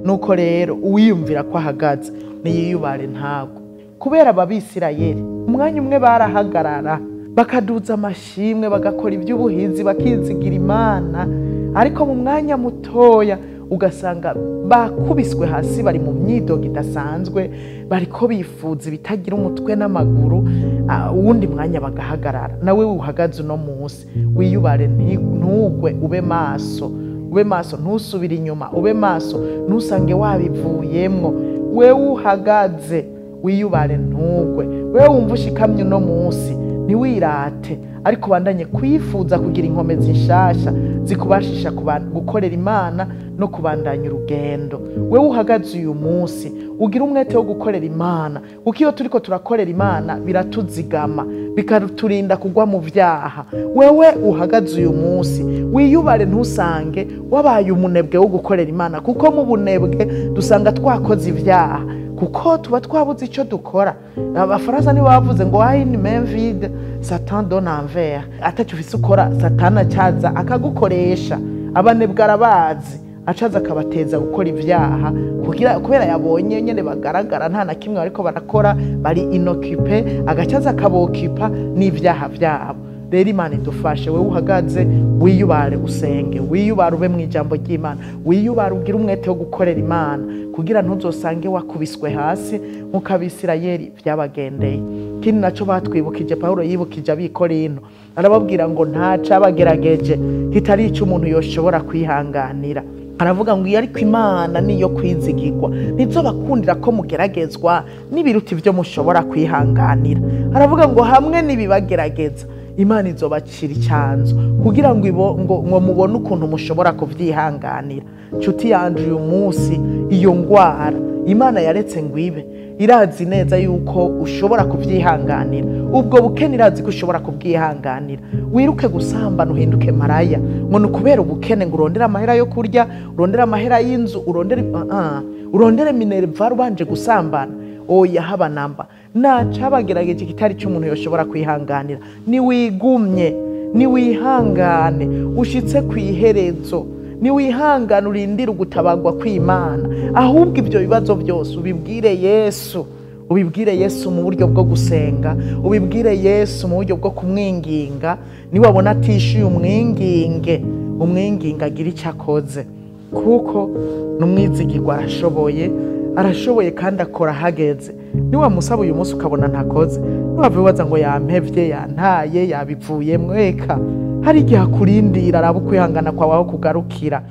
Nuko rero uwiyumvira ko ahagaze niyiyubare ntabwo. Kubera ababisirayeli umwanya umwe barahagarara bakaduza amashimwe, bagakora iby'ubuhinzi, bakizigira Imana, ariko mu mwanya mutoya ugasanga bakubiswe hasi, bari mu myidogo idasanzwe, bariko bifuza ibitagira umutwe n'amaguru. Uwundi mwanya bagahagarara. Nawe uhagaze uno munsi wiyubare, ntugwe, ube maso, ube maso, ntusubire inyuma, ube maso, ntusange wabivuyemwo. Wewe uhagaze wiyubare, ntugwe. Wewe wumva ushikamye uno munsi ntiwirate, ariko ubandanye kwifuza kugira inkomezi nshasha zikubashisha gukorera Imana no kubandanya urugendo. Wewe uhagaze uyu munsi ugira umwete wo gukorera Imana, kuko iyo turiko turakorera Imana biratuzigama, bikaturinda kugwa mu vyaha. Wewe uhagaze uyu munsi wiyubare, ntusange wabaye umunebwe wo gukorera Imana, kuko mu bunebwe dusanga twakoze ivyaha, kuko tuba twabuze ico dukora. Abafaransa nibo bavuze ngo à une main vide, Satan donne un verre. Ataco ufise ukora, Satani acaza akagukoresha. Abanebwe arabazi, acaza akabateza gukora ivyaha kugira kubera yabonye nyene bagaragara nta na kimwe bariko barakora, bari inoccupés, agacaza akabokipa n'ivyaha vyabo. Rero Imana idufashe. Wewe uhagaze wiyubare, usenge, wiyubare, ube mu ijambo ry'Imana, wiyubare, ugire umwete wo gukorera Imana, kugira ntuzosange wakubiswe hasi nk'uko Abisirayeli vyabagendeye. Ikindi naco batwibukije, Pawulo yibukije ab'Ikorinto, arababwira ngo nta cabagerageje kitari ico umuntu yoshobora kwihanganira. Aravuga ngo iyo ariko Imana niyo kwizigirwa, ntizobakundira ko mugeragezwa n'ibiruta ivyo mushobora kwihanganira. Aravuga ngo hamwe n'ibibagerageza, Imana izobacira icyanzu kugira ngo ngo mubone ukuntu mushobora kuvyihanganira. Nshuti yanje, uyu munsi iyo ngwara Imana yaretse ngo ibe, irazi neza yuko ushobora kuvyihanganira. Ubwo bukene irazi ko ushobora kubwihanganira. Wiruke gusambana uhinduke maraya ngo ni ukubera ubukene, ngo urondere amahera yo kurya, urondere amahera y'inzu, urondere minerval ubanje gusambana. Oya, haba namba. Nacabagerageje kitari cy'umuntu yoshobora kwihanganira. Niwigumye, niwihangane ushitse ku iherezo, niwihangane urindire ugutabagwa kw'Imana. Ahubwo ibyo bibazo byose ubibwire Yesu, ubibwire Yesu mu buryo bwo gusenga, ubibwire Yesu mu buryo bwo kumwinginga. Niwabona atishyuye, umwinginge, umwinginge agira icyo akoze, kuko n'umwizigirwa, arashoboye, arashoboye kandi akora ahageze. Niwamusaba uyu munsi ukabona ntakoze, ntiwave wibaza ngo yampevye, yantaye, yabivuyemwo. Eka, hari igihe akurindira araba ukwihangana kwawe aho kugarukira.